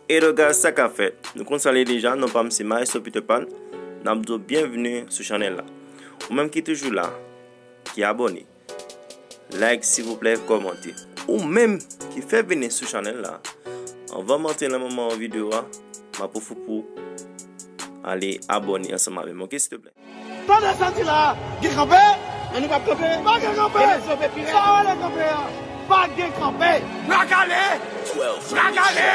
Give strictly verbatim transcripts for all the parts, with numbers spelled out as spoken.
Hello guys, sa k ap fèt? Nou konn sa l ye deja, non pa m se Maestro Peter Pan. N ap di w byenveni sou chanèl la. Ou menm ki toujou la, ki abòne, like silvouplè, kòmante. Ou menm ki fè vini sou chanèl la, anvan m antre nan moman videyo a, m ap ofri pou ale abòne ansanm avè m, oke, silvouplè? Tande sa di la, gen kanpe? Men nou p ap kanpe. Pa gen kanpe. E nou sove pirèt. Sa w rele kanpe a? Pa gen kanpe. Bra kale! Bra kale!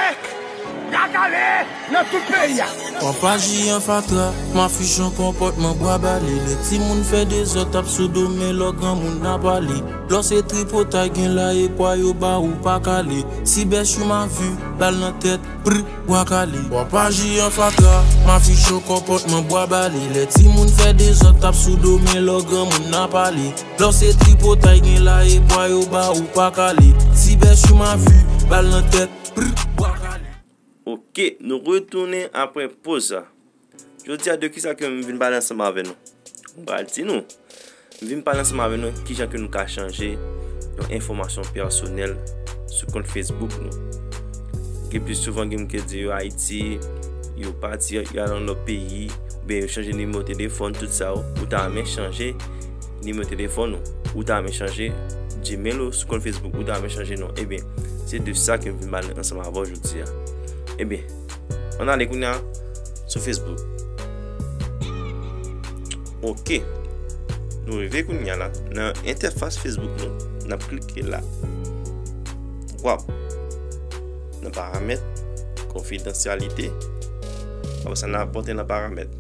Bra kale! Nan tout peyi a. Papa Jiyan fatra, mafichon konpòtman bwa bale. Lè timoun fè dezòd, t ap sou do men lò granmoun nan pale. Lò se tripotay gen la e pwa yo ba ou pa kale. Si bèch ou ma vi, bal nan tèt, pr, bwa kale. Papa Jiyan fatra, mafichon konpòtman bwa bale. Lè timoun fè dezòd, t ap sou do men lò granmoun nan pale. Lò se tripotay gen la e pwa yo ba ou pa kale. Si bèch ou ma vi, bal nan tèt, pr, bwa kale. Oke, nou retounen apre poz sa. Jodi a, de kisa ke m vin pale ansanm avè nou? M pral di nou. M vin pale ansanm avè nou kijan ke nou ka chanje yon enfòmasyon pèsonèl sou kont Facebook nou. Gen plis souvan gen moun ki di yo Ayiti, yo pati, yo al nan lòt peyi, oubyen yo chanje nimewo telefòn, tout sa yo. Ou ta renmen chanje nimewo telefòn ou, ou ta renmen chanje Gmail ou sou kont Facebook, ou ta renmen chanje non. Ebyen, se de sa ke m vin pale ansanm avè w jodi a. Ebyen, ann ale kounye a sou Facebook. Oke. Nou rive kounye a la, nan entèfas Facebook nou, n ap klike la. Wap. Nan paramèt, konfidansyalite. Apre sa, n ap pote nan paramèt.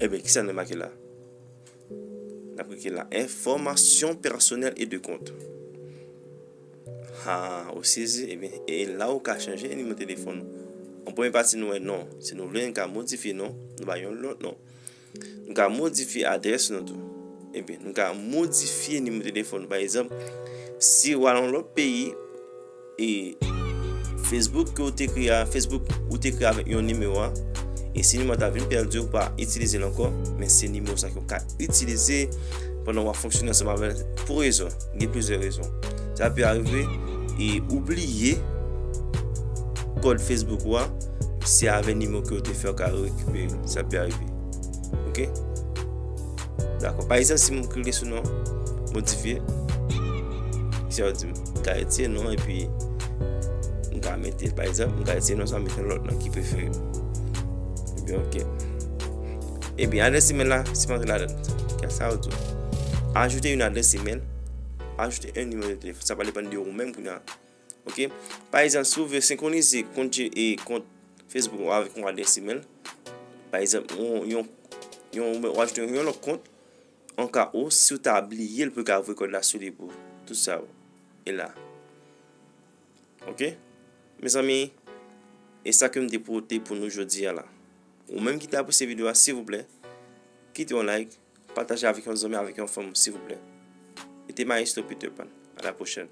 Ebyen, kisa nou make la? N ap klike la, enfòmasyon pèsonèl e de kont. Ha, ou sezi, ebyen, e la ou ka chanje nimewo telefòn ou. An premye pati nou wè non. Si nou vle, nou ka modifye non. Nou ba yon lòt non. Nou ka modifye adrès nou tou. Ebyen, nou ka modifye nimewo telefòn nou. Pa egzanp, si w al yon lòt peyi, e Facebook ke w te kreye a, Facebook ou te kreye avèk yon nimewo a, e si nimewo a ta vin pèdi, ou pa itilize l ankò, men se nimewo sa ke w ka itilize pandan w ap fonksyone ansanm avè l pou rezon. Gen plizyè rezon. Sa pe arive, e ou bliye kòd Facebook ou a, se avè nimewo ke w te fè w ka rekipere l. Sa pe arive. Oke? Dakò. Pa egzanp, si m klike sou non, modifye, sa yo di m, m ka retire non, epi m ka mete, pa egzanp, m ka retire non sa, mete yon lòt non ki prefere m. Ebyen, oke. Ebyen, adrès imèl la, si m antre ladan l, kisa yo di w? Ajoute yon adrès imèl, ajoute un numéro de téléphone. Sa va depann de ou menm kounye a. Oke? Pa egzanp, si w vle senkwonize kont G-, e kont Facebook ou avèk yon adrès imèl, pa egzanp, yon, yon, yon, w ajoute yon lòt kont, an ka ou, si w ta bliye l, pou l ka voye kòd la sou li pou tout sa yo. E la. Oke? Mezanmi, e sa ke m te pote pou nou jodi a la. Ou menm ki te apresye videyo a, silvouplè, kite yon like, pataje avèk yon zanmi, avèk yon fanm, silvouplè. E te Maestro Peter Pan. À la prochaine.